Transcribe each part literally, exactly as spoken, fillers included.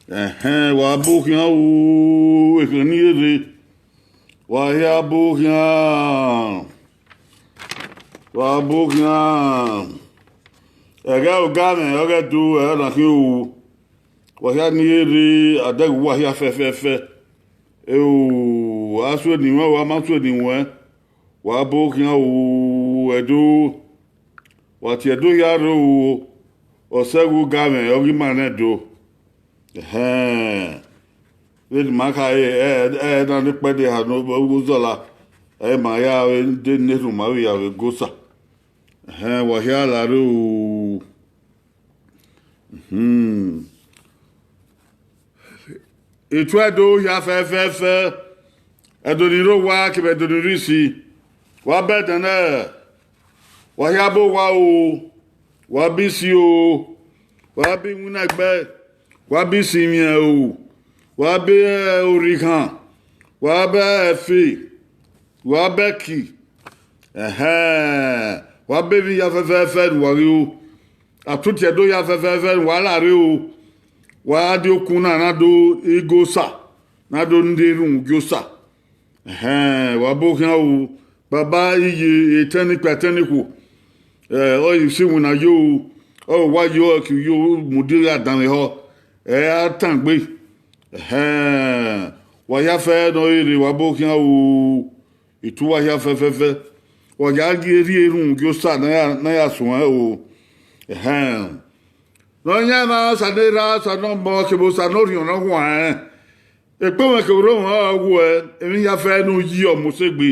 Ẹhẹn, wa bu khian ru, ekhẹn ni rre, wa hia bu khian, wa bu khian. Ẹghẹ oga mwẹ ọghe Ẹdo, ẹre na khian ru, wa hia ni rre, adẹghe uwa hia fẹfẹfẹ. Eo, a suẹn ne iwẹn, wa ma suẹn ne iwẹn, wa bu khian ru, Ẹdo, wa tie Ẹdo hia rre ru, ọ sẹ ghe oga mwẹ, ọ ghi ma nẹ Ẹdo. Ẹhẹn. Vbene ima khare, ẹ, ẹ, ẹ na ne ikpẹdẹ eha ne ọ zọla, ẹ ma ya vbe de ne erhunmwu avbe ya vbe go osa. Ẹhẹn, wa hia la rre ru. Mhm. Etu Ẹdo hia fẹfẹfẹ, Ẹdo ni rre owa kevbe Ẹdo ni rre isi, wa bẹdẹ nẹ, wa hia bu owa o, wa bu isi o, wa bu iwinna ẹgbẹ, wa bu isinmwiẹn o, wa bu, eh, orhikhan, wa bu ẹfe, wa bu ẹki, ẹhẹn, wa bu emwi hia fẹfẹfẹ ne uwa ghi ru. A tu tie Ẹdo hia fẹfẹfẹ ne uwa la rre o, wa die okun na na do igo osa, na do rhie erhunmwu gie osa. Ẹhẹn, wa bu khian ru, baba iye etẹn ni ikpia etẹn ni ikhuo, ẹ, ọ i si iwinna yo ru, ọ wa yo, ọ ki yo mudia ya danmwehọ, ẹ ra tangbe. Ẹhẹn, wa hia fẹ ne ọ rre, wa bu khian ru, etu uwa hia fẹfẹfẹ, wa ya gie rhie erhunmwu gie osa ne a ya, ne a ya suẹn o. Ẹhẹn, ne ọ yan emwa, osa ne erha, osa ne ọmọ kevbe osa ne orhiọn ne ọ huanrẹn, ekpọnmwẹ kevbe orọnmwẹ ọre ọ wuẹ, emwi hia fẹ ne u yi ọmosegbe,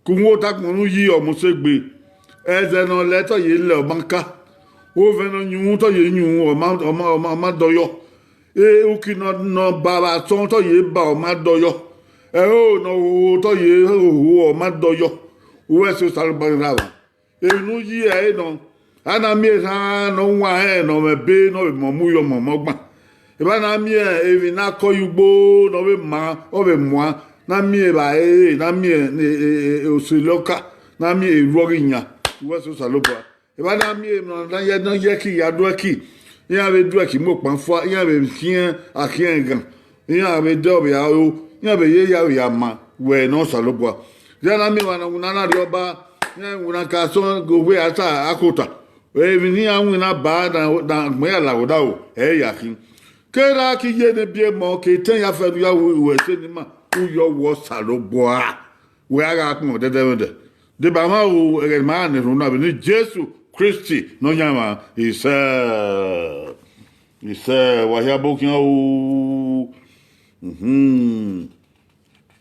ke uhunmwu otakpọn ne u yi ọmosegbe, ẹzẹ ne ọ lẹ te ọ ye lẹ ọ ma ka, ovẹn ne ọ yunmwu te ọ ye yunmwu ọ ma, ọ ma, ọ ma, ọ ma dọyọ, e, uki ne ọ, ne ọ ba vbe asọn te ọ ye ba ọ ma dọyọ, ẹho ne ọ hoho te ọ ye hoho ọ ma dọyọ, uwẹ sẹ Osanobua ghi rre mwa. Emwi ne u yi ẹre nọ, a na miẹn erhan ne ọ huanrẹn ne ọ mwẹ ebe ne ọ vbe mu ọmọ uyọmọ ọmọ ọgban. Evba na miẹn emwi ne a kọ ye ugbo ne ọ vbe ma, ọ vbe muan, na miẹn evbare, na miẹn, e, e, e, oselọka, na miẹn erhuọ ghi yan, uwẹ sẹ Osanobua. Evba na miẹn emwi ne ọ na ye, ne ọ ye ẹki ya do ẹki, iran vbe do ẹki mu okpan fua, iran vbe khiẹn akhiẹn ghan, iran vbe de ọvbiaro, iran vbe ye ya vbe ya ma wẹ ne Osanobua. Iran na miẹn emwa ne winna na rrie ọba, iran winna ka sọn owe a ta akota. Emwi ne iran winna ba na, na gbẹn ya la vbe odaro, ẹ i ya khin. Ke erha ki ye ne biẹ emọ, ke etẹn ya fẹ ne u ya ru ẹse ne ima, u yọ wọ Osanobua. Wẹ a gha kpọnmwẹ dẹdẹmwẹdẹ. Deba mwa ru ẹghẹ ne ima gha na erhunmwu na vbe eni Jesu Kristi Nọyaẹnmwa. Isẹ, isẹ, wa hia bu khian ru. Mhm.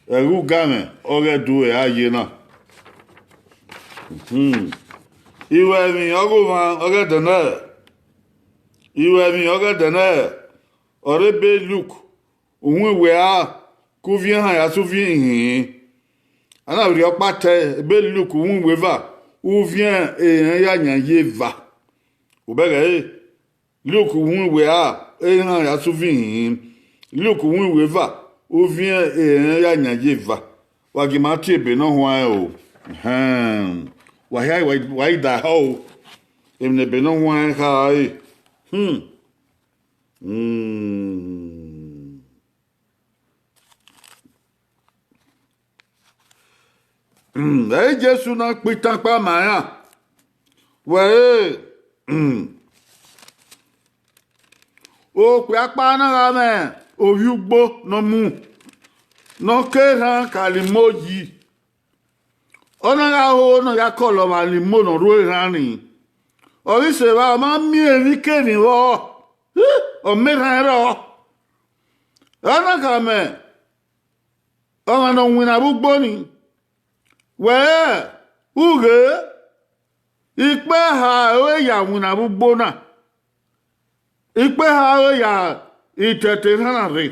Ẹghẹ ugamwẹ ọghe Ẹdo ẹre a ye na. Mhm. Iruẹmwi ọghe ọmwa ọghe ẹdẹ nẹ, iruẹmwi ọghe ẹdẹ nẹ, ọre ebe Luk, uhunmwu iwia, ke uviẹn ehan ya sẹ uviẹn ihinrin. A na vbe rhie ọkpa ta ẹe, ebe Luk uhunmwu eva, uviẹn erhẹn ya yan ye eva. Ubẹghẹ ẹre, Luk uhunmwu iwe ra, erhan ya sẹ uvin hin. Luk uhunmwu iwe eva, uviẹn erhẹn ya yan ye eva. Wa gie ima tie ebe ne ọ huanrẹn o. Ẹhẹn. Wa hia, wa, wa i da ehọ o. Emwi ne ebe ne ọ huanrẹn kha re. Hmm. Hmm. Ẹ i Jesu na kpe itan ọkpa ma iran wẹẹ, okpia ọkpa na gha mwẹ ovbi ugbo ne ọ mu, ne ọ ke erhan ka limo yi, ọ na gha ho ne ọ ya kọlọ vbe limo ne ọ ru erhan nii. Ọ ghi sẹ evba, ọ ma miẹn emwikemwi vbọ, ọ ma erhan rrọọ. Ọ na gha mwẹ ọmwa ne ọ winna vbe ugbo nii, wẹẹ, ughe, ikpẹha ọre ya winna vbe ugbo na, ikpẹha ọre ya itẹtẹ erhan na rre.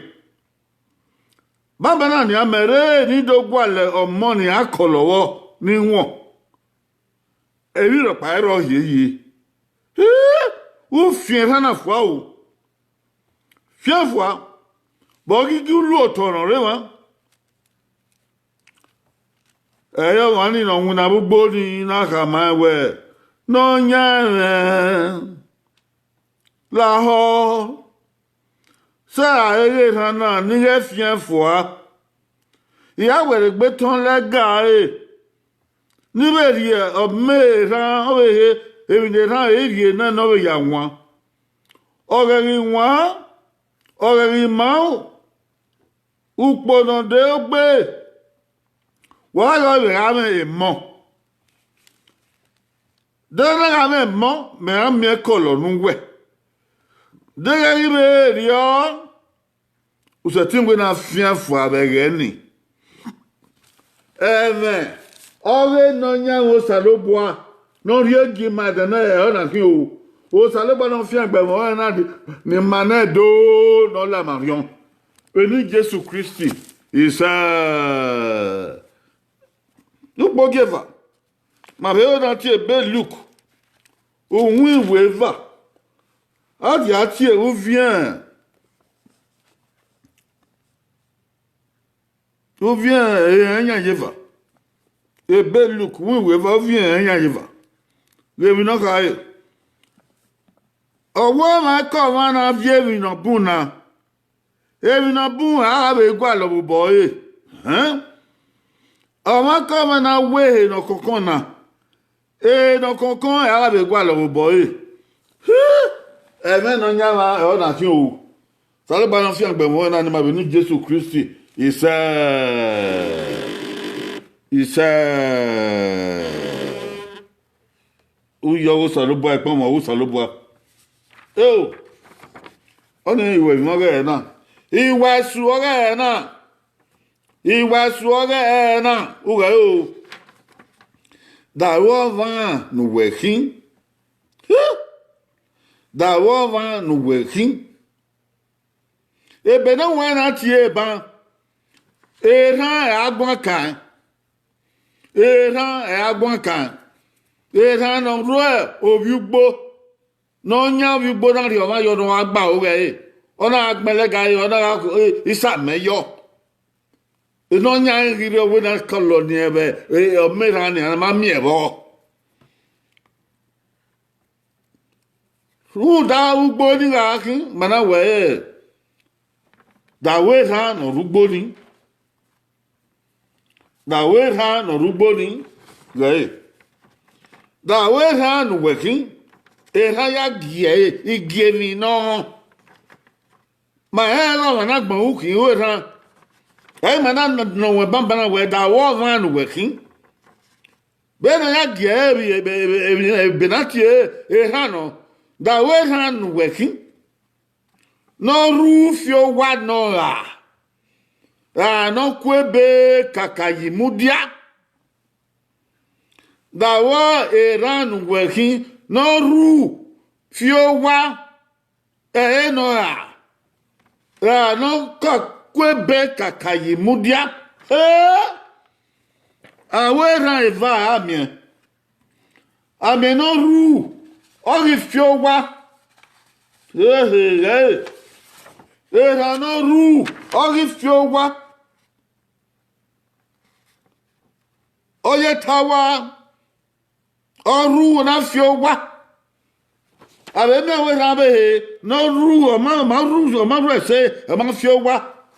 Banbanna nian, mẹ rre ne I do gualọ ọmọ ne iran kọlọ vbọ ne I wọn, emwi rhọkpa i rrọọ hiehie. Ufian erhan na fua o, fian fua, vbe ọ ghi gie ulu otọ ne ọ rre mwa. Ẹ i re ọmwa nii ne ọ winna vbe ugbo nii na khama ẹn wẹẹ, Nọyaẹnmwẹ, lahọ, sẹ a ghe erhan na ne I ghẹ fian fua, I ra werriegbe tọn lẹga ẹre, ne I vbe rhie ọmọ erhan, ọ vbe he emwi ne erhan ẹre rhie nẹ ne ọ vbe ya wan. Ọ ghẹ ghi wan, ọ ghẹ ghi maa, ukpo ne ọ de ogbe, wa gha vbe gha mwẹ emọ. De na gha mwẹ emọ, mẹ ra miẹn kọlọ ne uwẹ. De ghẹ ghi vbe rriọ, u sẹtin wẹ na fian fua vbe ẹghẹ nii. Ẹmwẹ ọghe Nọyaẹnmwẹ Osanobua ne ọ rhie gie ima ẹdẹ nẹ, ẹre ọ na khin o. Osanobua ne ọ fiangbe ẹmwẹ ọnrẹn na, ne ima nẹ do ne ọ la ima rhiọn. Vbene Jesu Kristi, isẹ. Ukpogieva, ma vbe na tie ebe Luk uhunmwu iwe eva, a dia tie uviẹn, uviẹn erhẹn yan ye eva. Ebe Luk uhunmwu iwe eva, uviẹn erhẹn yan ye eva. Ghe emwi ne ọ khare, ọ wẹ ọmwaikọmwa na viọ emwi ne ọ bun na, emwi ne ọ bun a gha vbe gualọ vbe obọ ẹre. Ẹn? Ọmwaikọmwa na wẹ ehe ne ọ kọnkọn na, ehe ne ọ kọnkọn a gha vbe gualọ vbe obọ ẹre. Ẹmwẹ Nọyaẹnmwa ọre ọ na khin o. Osanobua ne ọ fiangbe ẹmwẹ ọnrẹn na ne ima vbe ne Jesu Kristi, isẹ, isẹ. Uyi ọghe Osanobua, ikpọnmwẹ ọghe Osanobua. Eo, ọnii iwẹ emwi ọghe ẹre na, iwa esu ọghe ẹre na, iwa esu ọghe ẹre na, ughẹ o. Davbe ọmwa ne uwẹ khin, davbe ọmwa ne uwẹ khin. Ebe ne uwẹ na tie ban, erhan ẹre a guan kan, erhan ẹre a guan kan, erhan ne ọ rre ovbi ugbo, ne ọ yan ovbi ugbo na rhie ọmwa yọ ne ọ gha gba aro ghẹ re, ọ na gha gbẹn lẹga ẹre, ọ na gha, isamẹ yọ. Nọyaẹnmwẹ ghi rre wẹ na kọlọ nian vbe ọmọ erhan nian, ma miẹn vbọ. Rhunmwuda ugbo ni gha khin, ma na wẹẹ, davbe erhan ne ọ rre ugbo ni, davbe erhan ne ọ rre ugbo ni, ghẹ re, davbe erhan ne uwẹ khin, erhan ya gie ẹre, I gie emwi ne ọ họn. Ma rẹn ọmwa na gbẹn ukhin ru erhan, ẹ i ma na nọ wẹ banbanna wẹ, davbe ọmwa ne uwẹ khin. Vbene ọ ya gie ẹre vbe, vbe, vbe, vbe, ebe ne a tie erhan nọ, davbe erhan ne uwẹ khin, ne ọ rhu fi owa ne ọ ra, ra ne ọ ku ebe kaka yi mudia. Davbe erhan ne uwẹ khin, ne ọ rhu fi owa ẹre ne ọ ra, ra ne ọ ka ku ebe kaka yi mudia. Ẹ, Avbe erhan eva a miẹn, a miẹn ne ọ rhu, ọ ghi fi owa. Ehe, erhan ne ọ rhu, ọ ghi fi owa. Ọ ye ta owa, ọ rhu, ọ na fi owa. A vbe miẹn wẹ erhan vbe ehe ne ọ rhu, ọ ma, ọ ma rhu, ọ ma rhu ẹse, ọ ma fi owa,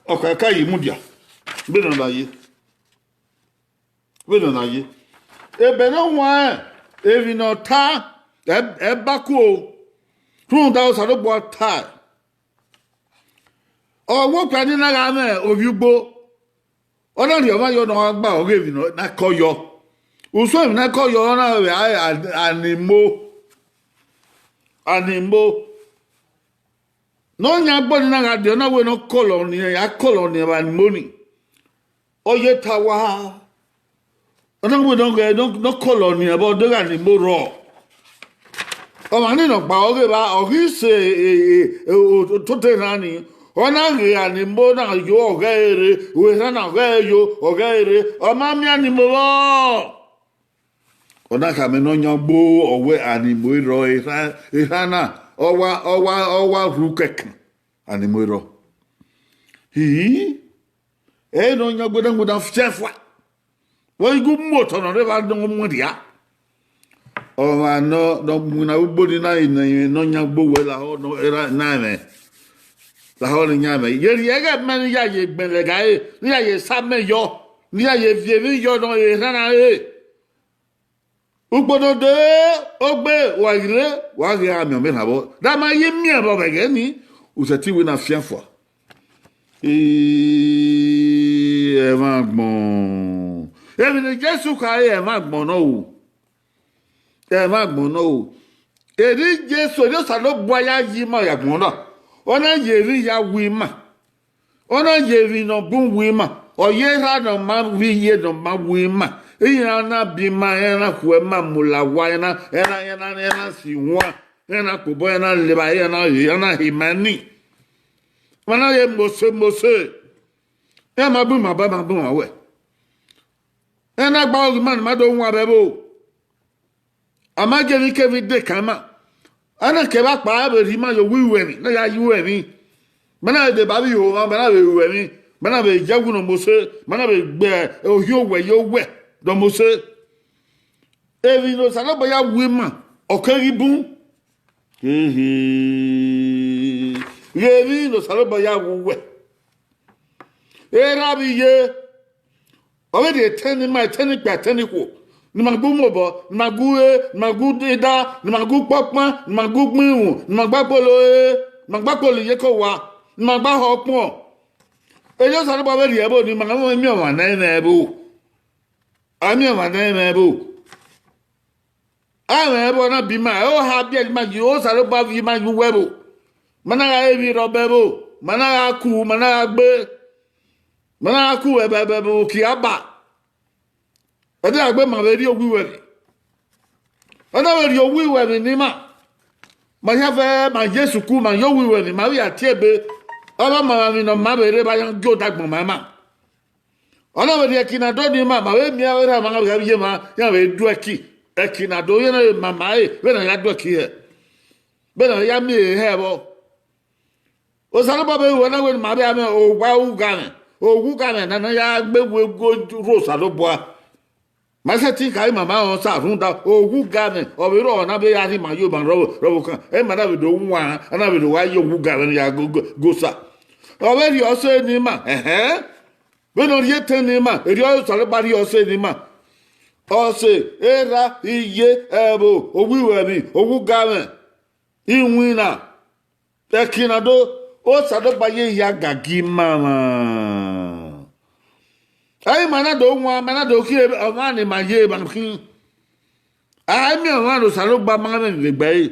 ọ ka ka yi mudia. Vbene ọ na ye, vbene ọ na ye. Ebe ne ọ huanrẹn, emwi ne ọ ta, ẹ, ẹ ba kuo, rhunmwuda Osanobua tae. Ọ wẹ okpia ni na gha mwẹ ovbi ugbo, ọ na rhie ọmwa yọ ne ọ gha gba ọghe emwi ne a kọ yọ. Usun emwi ne a kọ yọ, ọ na vbe a, a, animo, animo. Ne ọ yan agbọn ni na gha dee, ọ na wẹ ne ọ kọlọ ọnii, a kọlọ ọnii vbe animo ni. Ọ ye ta owa, ọ na wẹ ne ọ ghẹ, ne ọ, ne ọ kọlọ ọnii vbe ọ deghẹ animo rrọọ. Ọmwa ni ne ọ gba ọghe evba, ọ ghi sẹ, e, e, e, o, o, ototọ erhan ni, ọ na ghe animo na yo, ọ ghẹ rre, erhan na ọ ghẹ yo, ọ ghẹ rre, ọ ma miẹn animo vbọ. Ọ na khama ne ọ yan ugbo, ọ wẹ animo i rrọọ, erhan, erhan na, ọ wa, ọ wa, ọ wa rhu kẹkan, animo i rrọọ. Hii, ẹre ne ọ yan ugbo na, ugbo na fian fua. Vbe ọ ghi gu mu otọ ne ọ rre evba ne ọ mu rria. Ọmwa nọ, ne ọ winna ugbo ni na, ne ọ yan ugbo wẹ lahọ ne ọ ra na ẹmwẹ. Lahọ ne ọ yan ẹmwẹ. Ye rhie ẹghẹ mẹ ne I ya ye gbẹn lẹga ẹre, ne I ya ye sa amẹ yọ, ne I ya ye viọ emwi yọ ne erhan na re. Ukpono dee, ogbe, wa ghi rre, wa ghi gha miẹn ọmọ erhan vbọ. Da ma ye miẹn vbe ẹghẹ nii, u sẹtin wẹ ne a fian fua. Ii, ẹmwẹ agbọn. Emwi ne Jesu khare, ẹmwẹ agbọn nọ o. Ẹmwẹ agbọn nọ o. Erha Jesu, erha Osanobua ya yi ima ya agbọn na. Ọ na ye emwi ya wu ima. Ọ na ye emwi ne ọ bun wu ima. Ọ ye erha ne ọ ma vbe iye ne ọ ma wu ima. Iran na biẹ ima, iran na khu ima mu la owa, iran na, iran na, iran na, iran na si wan, iran na kpobọ, iran na levba, iran na, iran na he ima ni. Ima na ye mose mose. Iran ma bu ima ba, ima bu ima wẹ. Iran na gba ọghe ima ne ima do wan vbe ẹvbo. A ma gie emwikemwi de kan ima. A na kevbe akpa vbe rhie ima ye owiwẹ emwi, ne a ya ye uẹ emwi. Ma na vbe deba vbe ihoma, ma na vbe ru emwi, ma na vbe ye ẹwu ne ọ mose, ma na vbe gbe ohiẹn owẹ ye owẹ ne ọ mose. Emwi ne Osanobua ya wu ima, ọ keghi bun. Ehe. Ghe emwi ne Osanobua ya wu uwẹ. Erha vbe iye, ọ vbe rhie etẹn ne ima, etẹn ne ikpia, etẹn ne ikhuo, ne ima gu mu obọ, ne ima gu ure, ne ima gu ida, ne ima gu kpọkpan, ne ima gu gbinrun, ne ima gba kpolo ore, ne ima gba kpolo iyeke owa, ne ima gba họ ọkpọn. Erha Osanobua vbe rhie ẹvbo ne ima miẹn ọmwa ne ẹ i mwẹ ẹvbo. A miẹn ọmwa ne ẹ i mwẹ ẹvbo. A mwẹ ẹvbo na biẹ ima, ọ ha biẹ ne ima yi, Osanobua viọ ima ye uwu ẹvbo. Ma na gha re emwi rhọbẹ ẹvbo, ma na gha ku, ma na gha gbe, ma na gha ku vbe, vbe, vbe, vbe uki aba. Ẹdẹ a gbe ma vbe rhie owiwẹ emwi. Ọ na vbe rhie owiwẹ emwi ne ima. Ma hia vẹ ma ye sukuu, ma ye owiwẹ emwi, ma vbe ya tie ebe. Ọ ma ma emwa emwi ne ọ ma vbe rre, vbe a ya gie odagbọn ma ima. Ọ na vbe rhie ẹki na do ne ima, ma vbe miẹn erha ma gha vbe ye emwa, iran vbe du ẹki. Ẹki na do, iran vbe ma ma ẹre, vbene a ya du ẹki hẹ. Vbene a ya miẹn ehe hẹ vbọ. Osanobua vbe ru ẹna wẹ ne ima vbe a mwẹ owa ughamwẹ, owa ughamwẹ ne a na ya gbe wu ego rho Osanobua. Ma sẹtin ka ima ma rẹn Osa rhunmwuda owa ughamwẹ, ọ vbe rrọọ ne a vbe ya rhie ima ye obọ rọvbokhan, ẹ ma na vbe do wan, a na vbe do wa ye owa ughamwẹ ne ya go, go, go Osa. Ọ vbe rhie ọse ne ima, ẹhẹn. Vbene ọ rhie etẹn ne ima, erriọ Osanobua rhie ọse ne ima. Ọse, erha, iye, ẹvbo, owiwẹ emwi, owa ughamwẹ, iwinna, ẹki na do, Osanobua ye ya gagi ima mwa. Ẹ i ma na do wan, ma na do khian ọmwa ne ima ye emwa khin. A i miẹn ọmwa ne Osanobua ma mwẹ vbe egbe ẹre.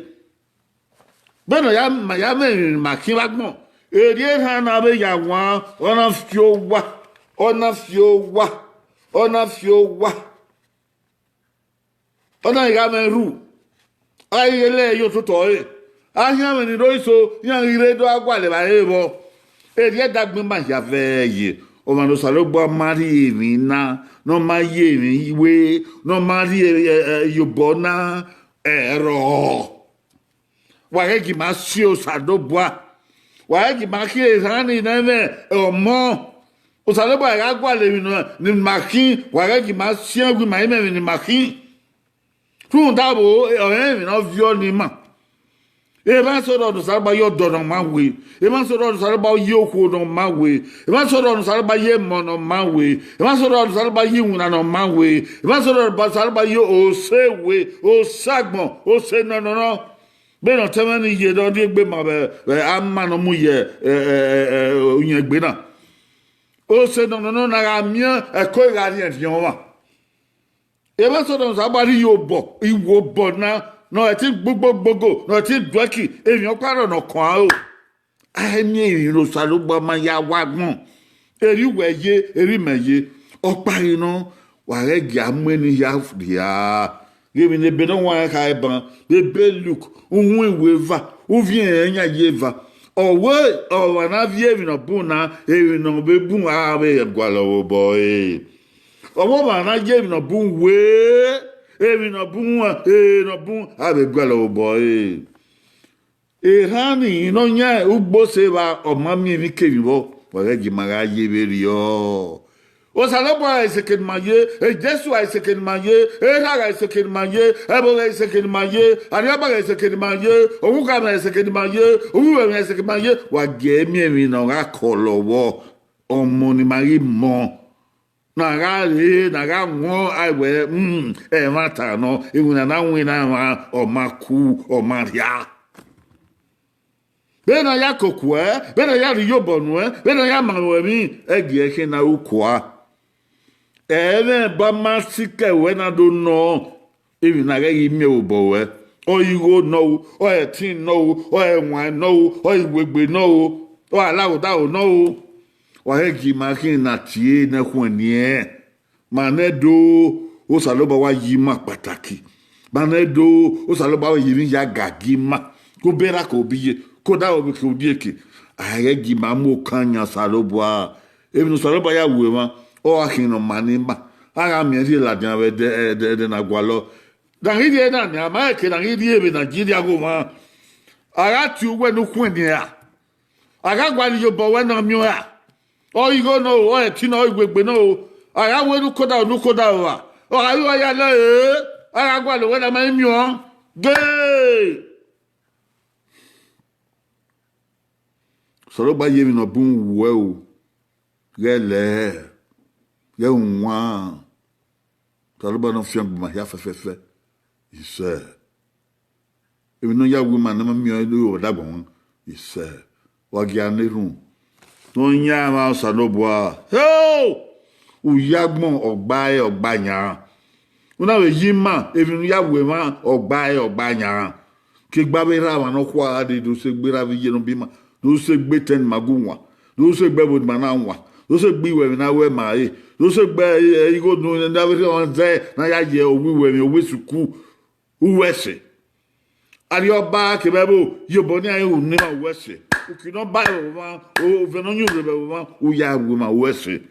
Vbene ọ ya, ma ya mwẹ emwi ne ima khin vbe agbọn, erriọ erhan na vbe ya wan, ọ na fi owa, ọ na fi owa, ọ na fi owa. Ọ na gha mwẹ rhu, a i ghẹ lẹ ye ototọ ẹre. Ahianmwẹ ni rre iso, iran ghi rre do a gualọ evbare vbọ. Erriọ ẹdẹ agbọn ima hia vẹ ye. Ọmwa ne Osanobua ma rhie emwi na, ne ọ ma ye emwi we, ne ọ ma rhie, ẹ, ẹ, iyobọ na, ẹ, rrọọ. Wa ghẹ gie ima si Osanobua. Wa ghẹ gie ima khian erhan ni ne ẹmwẹ ọmọ. Osanobua gha gualọ emwi ne, ne ima khin, wa ghẹ gie ima siẹn gu ima imẹ emwi ne ima khin. Rhunmwuda vbo, ọ rẹn emwi ne ọ viọ ne ima. Emwa eso rrọọ ne Osanobua ye ọdọ ne ọ ma we. Emwa eso rrọọ ne Osanobua ye okhuo ne ọ ma we. Emwa eso rrọọ ne Osanobua ye emọ ne ọ ma we. Emwa eso rrọọ ne Osanobua ye iwinna ne ọ ma we. Emwa eso rrọọ ne Osanobua ye ose we, ose agbọn, ose nọnọnọ. Vbene ọ te mwẹ ni ye ne ọ rhie egbe ma vbe, vbe ama ne ọ mu ye, ẹ, ẹ, ẹ, ẹ, uyẹngbe na. Ose nọnọnọ na gha miẹn ẹko gha rhiẹnrhiẹn ọmwa. Emwa eso ne Osanobua rhie obọ, iwe obọ na, ne ọ ti gbogbo gbogo, ne ọ ti duẹki, emwi ọkpa rrọọ ne ọ kọn aro. A i miẹn emwi ne Osanobua ma ya wa agbọn. Erriọ uwẹ ye, erriọ imẹ ye. Ọkpa ghi nọ, wa ghẹ gie a mu eni hia rhia. Ghe emwi ne ebe ne ọ huanrẹn kha ban, vbe ebe Luk, uhunmwu iweva, uvbi ẹnrẹn yan ye eva. Ọ wẹ ọmwa ne a viọ emwi ne ọ bun na, emwi ne ọ vbe bun a vbe gualọ vbe obọ ẹre. Ọ wẹ ọmwa ne a ye emwi ne ọ bun we, emwi ne ọ bun, emwi ne ọ bun a vbe gualọ vbe obọ ẹre. Erhan ni ne ọ yan ugbo sẹ evba, ọ ma miẹn emwikemwi vbọ, wa ghẹ gie ima gha ye vberriọ. Osanobua gha iseke ne ima ye, Jesu gha iseke ne ima ye, erha gha iseke ne ima ye, ẹvbo gha iseke ne ima ye, arriọba gha iseke ne ima ye, oghughamwẹ gha iseke ne ima ye, ovbi uwẹ gha iseke ne ima ye, wa gie ẹre miẹn emwi ne ọ gha kọlọ vbọ, ọmọ ne ima ghi mọ. Ne a gha re, ne a gha wọn, a wẹ, hmm, ẹmwata nọ, iwinna na winna emwa, ọ ma ku, ọ ma rhia. Vbene a ya koko ẹe, vbene a ya rhie iyobọ nuẹn, vbene a ya ma ruẹ emwi, ẹgie ẹkhin na ru kua. Ẹmwẹ ba ma sikẹ ruẹ na do nọ, emwi na ghẹ ghi miẹn vbe obọ ruẹ. Ọ igho nọ o, ọ ẹtin nọ o, ọ ẹwaẹn nọ o, ọ iwegbe nọ o, ọ alaghodaro nọ o. Wa ghẹ gie ima khian na tie ne ẹkhuẹn niẹn. Ma nẹ do, Osanobua wa ye ima kpataki. Ma nẹ do, Osanobua wa ye emwi ya ga gie ima. Ko be ra ko bi ye, ko da ovbi ke odieke. A ghẹ gie ima mu okan yan Osanobua. Emwi ne Osanobua ya ru emwa, ọ gha khian ne ọ ma ne ima. A gha miẹn rhie ladian vbe ẹdẹ, ẹdẹ, ẹdẹ ne a gualọ. Ne a ghi rhie na nia, ma rẹn eke ne a ghi rhie vbe Nigeria gho mwa. A gha tie uwẹ ne ukhuẹn nian. A gha gualọ iyobọ ruẹ ne ọ miẹn ua. Ọ igho nọ o, ọ ẹtin nọ, ọ iwegbe nọ o. A gha wẹ ne u koda, ne u koda ua. Ọ gha ru uwa ya lẹ ẹre, a gha gualọ wẹ ne a ma i miẹn uan. Gee! Osanobua ye emwi ne ọ bun wu ẹ o, ghẹ lẹ, ghẹ wan. Osanobua ne ọ fiangbe ima hia fẹfẹfẹ, isẹ. Emwi ne ọ ya wu ima ne ima miẹn ọre ne ọ dagba wan, isẹ. Wa gie a na erhunmwu. Ne ọ yan emwa Osanobua, heo! U ya agbọn ọgba ẹre ọgba yan. U na vbe ye ima, emwi ne u ya wu emwa ọgba ẹre ọgba yan. Ke gba vbe rra emwa nọkhua gha dee, do sẹ egbe rra vbe iye ne ọ biẹ ima, do sẹ egbe etẹn ne ima gu wan, do sẹ egbe ẹvbo ne ima na wan, do sẹ egbe iwẹmwẹ ne a ru ẹre ma ẹre, do sẹ egbe, ẹ, igho ne a vbe rhie ọmwa zẹ ne a ya ye owa iwẹmwẹ, owa esuku, uwẹ ẹse. Arriọba kevbe ẹvbo, iyobọ ne iran ru ne ima uwẹ ẹse. Uki ne ọ ba ẹvbo mwa, ovẹn ne ọ yunrre vbe ẹvbo mwa, u ya ru ima uwẹ ẹse.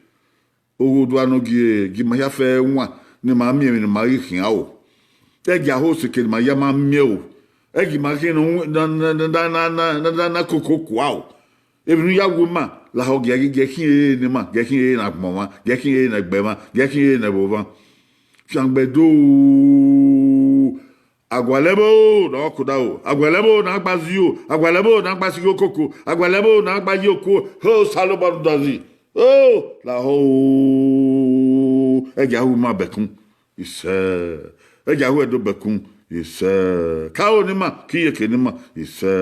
Oghodua ne ọ gie, gie ima hia fẹ wan, ne ima miẹn emwi ne ima ghi khian o. Ẹgia ho seke ne ima ya ma miẹn o. Ẹgia ima khian ne ọ wi-, na, na koko kua o. Emwi ne u ya wu ima, lahọ gie, gie, gie khian ere ne ima, gie khian ere ne agbọn mwa, gie khian ere ne ẹgbẹ mwa, gie khian ere ne ẹvbo mwa. Fiangbe do, agualọ ẹvbo ne ọ khodaro, agualọ ẹvbo ne a gba zio, agualọ ẹvbo ne a gba sigho koko, agualọ ẹvbo ne a gba ye okuo, ho Osanobua rhunmwuda zẹ. O, lahọ o, ẹgia hu ima bẹkun, isẹ. Ẹgia hu ẹdo bẹkun, isẹ. Ka aro ne ima, ke iyeke ne ima, isẹ.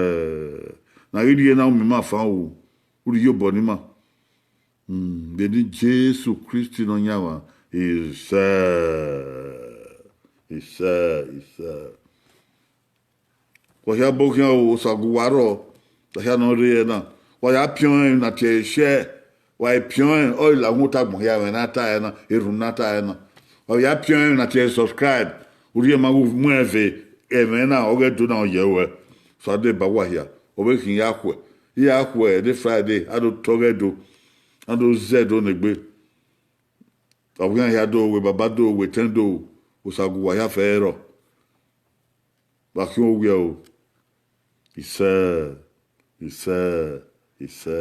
Ne a ghi rhie na, u miẹn ima fan o, u rhie iyobọ ne ima. Mm, vbe eni Jesu Kristi Nọyaẹnmwa, isẹ, isẹ, isẹ. Wa hia bọ khian o, Osa gu uwa rrọọ, wa hia ne ọ rre ẹre na. Wa ya piọn ẹnrẹn na tie ẹre share, wa piọn ẹnrẹn, ọ i la uhunmwu ota agbọn hia mwẹ na ta ẹre na, erhunmwu na ta ẹre na. Wa ya piọn ẹnrẹn na tie ẹre subscribe, u rhie ma gu mu ẹn ve, ẹmwẹ na ọ ghẹ do na ọ yẹ ruẹ. Osa deba uwa hia, ọ vbe khin ya khuẹ, I ya khuẹ ẹdẹ Friday, a do tọ ghẹ do. a do zẹ do ne egbe. Avbe iran hia do, wẹ baba do, wẹ etẹn do, Osaguwa hia fẹ rrọọ. Wa khian owiẹ o. Isẹ, isẹ, isẹ.